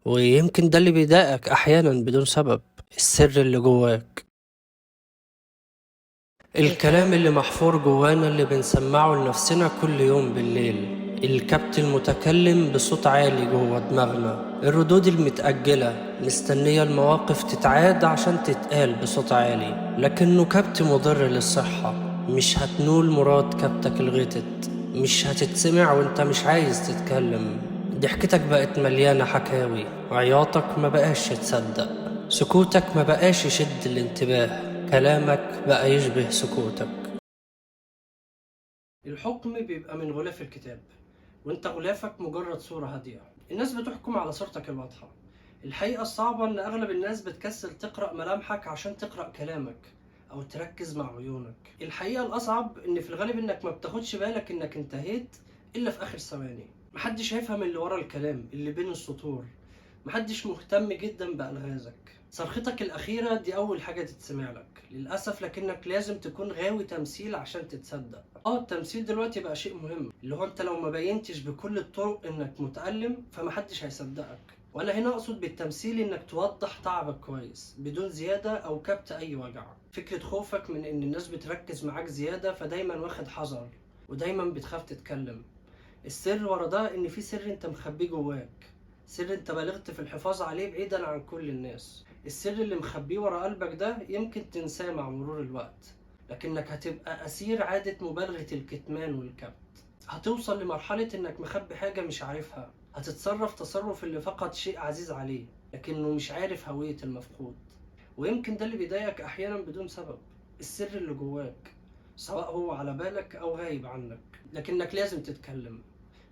ويمكن ده اللي بيضايقك أحيانا بدون سبب، السر اللي جواك، الكلام اللي محفور جوانا اللي بنسمعه لنفسنا كل يوم بالليل، الكبت المتكلم بصوت عالي جوا دماغنا، الردود المتأجلة مستنية المواقف تتعاد عشان تتقال بصوت عالي، لكنه كبت مضر للصحة. مش هتنول مراد كبتك الغتت، مش هتتسمع وانت مش عايز تتكلم. ضحكتك بقت مليانة حكاوي، عياطك ما بقاش يتصدق، سكوتك ما بقاش يشد الانتباه، كلامك بقى يشبه سكوتك. الحكم بيبقى من غلاف الكتاب، وانت غلافك مجرد صورة هادية. الناس بتحكم على صورتك الواضحة. الحقيقة الصعبة ان اغلب الناس بتكسل تقرأ ملامحك عشان تقرأ كلامك او تركز مع عيونك. الحقيقة الاصعب ان في الغالب انك ما بتاخدش بالك انك انتهيت الا في اخر ثواني. محدش هيفهم اللي ورا الكلام، اللي بين السطور. محدش مهتم جدا بألغازك. صرختك الأخيرة دي أول حاجة تتسمع لك للأسف، لكنك لازم تكون غاوي تمثيل عشان تتصدق. التمثيل دلوقتي بقى شيء مهم، اللي هو انت لو ما بينتش بكل الطرق انك متألم فمحدش هيصدقك. وأنا هنا أقصد بالتمثيل انك توضح تعبك كويس بدون زيادة أو كبت أي وجع. فكرة خوفك من ان الناس بتركز معاك زيادة، فدايما واخد حذر ودايما بتخاف تتكلم. السر ورا ده ان في سر انت مخبيه جواك، سر انت بالغت في الحفاظ عليه بعيدا عن كل الناس. السر اللي مخبيه ورا قلبك ده يمكن تنساه مع مرور الوقت، لكنك هتبقى أسير عادة مبالغة الكتمان والكبت. هتوصل لمرحلة انك مخبي حاجة مش عارفها، هتتصرف تصرف اللي فقد شيء عزيز عليه لكنه مش عارف هوية المفقود. ويمكن ده اللي بيضايقك أحيانا بدون سبب، السر اللي جواك سواء هو على بالك أو غايب عنك، لكنك لازم تتكلم.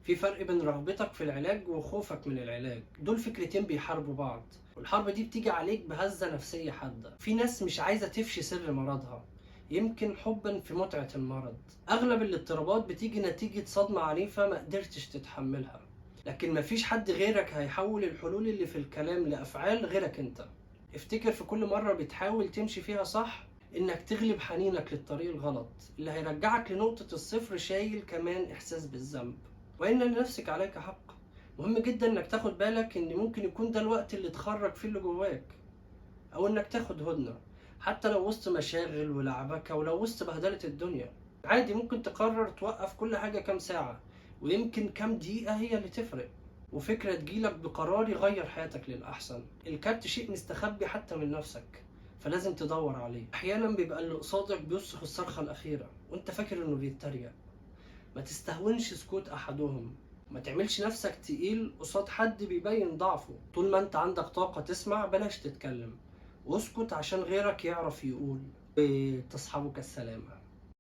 في فرق بين رغبتك في العلاج وخوفك من العلاج، دول فكرتين بيحاربوا بعض، والحرب دي بتيجي عليك بهزة نفسية حادة. في ناس مش عايزة تفشي سر مرضها، يمكن حبا في متعة المرض. أغلب الاضطرابات بتيجي نتيجة صدمة عنيفة ما قدرتش تتحملها، لكن مفيش حد غيرك هيحول الحلول اللي في الكلام لأفعال غيرك انت. افتكر في كل مرة بتحاول تمشي فيها صح انك تغلب حنينك للطريق الغلط اللي هيرجعك لنقطة الصفر، شايل كمان إحساس بالذنب. وإن لنفسك عليك حق. مهم جدا انك تاخد بالك ان ممكن يكون ده الوقت اللي تخرج فيه اللي جواك، او انك تاخد هدنة حتى لو وسط مشاغل ولعبكة ولو وسط بهدلة الدنيا. عادي ممكن تقرر توقف كل حاجة كام ساعة، ويمكن كام دقيقة هي اللي تفرق، وفكرة تجيلك بقرار يغير حياتك للأحسن. الكبت شيء مستخبي حتى من نفسك، فلازم تدور عليه. أحيانا بيبقى اللي قصادك بيصرخ الصرخة الأخيرة وانت فاكر انه بيتريق. ما تستهونش سكوت أحدهم، ما تعملش نفسك تقيل قصاد حد بيبين ضعفه. طول ما انت عندك طاقة تسمع بلاش تتكلم، واسكت عشان غيرك يعرف يقول. تصحبك السلامة.